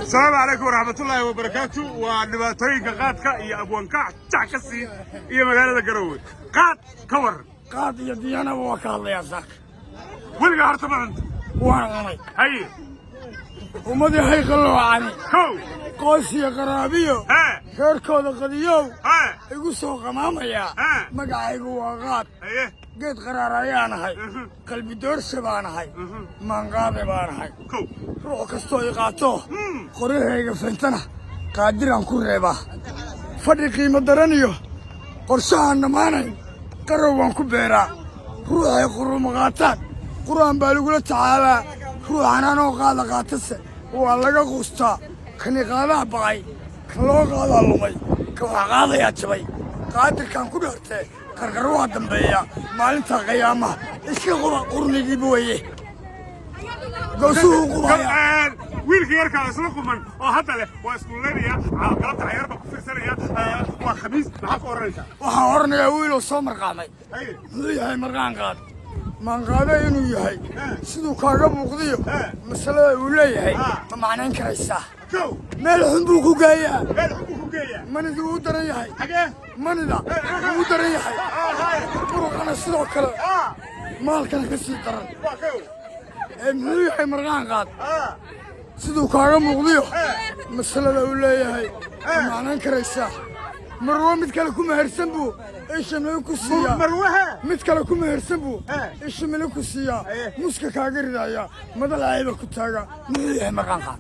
Asalaamu calaykum waraxmatullaahi wabarakaatu. Waa dhibaatooyinka qaadka iyo abwaankac jac ka sii iyo magaalada Garowe. Qaad ka waran? Qaad iyo diyanaba waa ka hadlayaa saaka. Weligaa horta ma cunto? Waan cunay. Haye. Ummadii hay qalloocani, Kow. qoys iyo qaraabiyo, Hee. reerkooda qadiyow, Hee. igu soo qamaamayaa. Hee. Magacaygu waa Qaad. Haye. Geed qaraar ayaan ahay, qalbi doorshe baan ahay, maanqaabe baan ahay. Kow. Ruux kastoo i qaato, qorahayga fentana qaadiraan ku reebaa. Fadhi qiimo daran iyo qorshahaan dhammaanayn qarow baan ku beeraa. Ruuxay quruuma qaataan qur'aan baa lagula tacaalaa. Ruuxan anoo qaada qaatase waa laga quustaa. Kani qaadaha baqay, kan loo qaadaa lumay, kan wax qaadayaa jabay. Qaadirkaan ku dheertee qarqar waa dambeeya maalinta qiyaamaha. Iska quba qurnigiiba weye gawsuhu qubaya. Wiilka yarkaa isla quman oo hadda leh waa iskuulaynaya, galabta cayaar baa ku fiirsanaya, waa Khamiis, maxaa ku odhanaysaa? Waxaan odhanayaa wiiloo soo marqaamay, Haye. muxuu yahay marqaan qaad? Maanqaade inuu yahay siduu kaaga muuqdiyo masalada uu leeyahay ma macnayn karaysaa? Kow. Meel xun buu ku geeyaa. Meel xun buu ku geeyaa. Manida wuu daran yahay. Xagee? Manida wuu daran yahay, muruqana sidoo kale, maalkana ka sii daran. Waa kow. Ee muxuu yahay marqaan qaad? Siduu kaaga muuqdiyo masalada uu leeyahay ma macnayn karaysaa? Marwo mid kale ku mehersan buu isha mili ku siiyaa. Marwaha. Mid kale ku mehersan buu isha mili ku siiyaa, muska kaaga ridaaya, madal cayba ku taaga. Muxuu yahay marqaan qaad?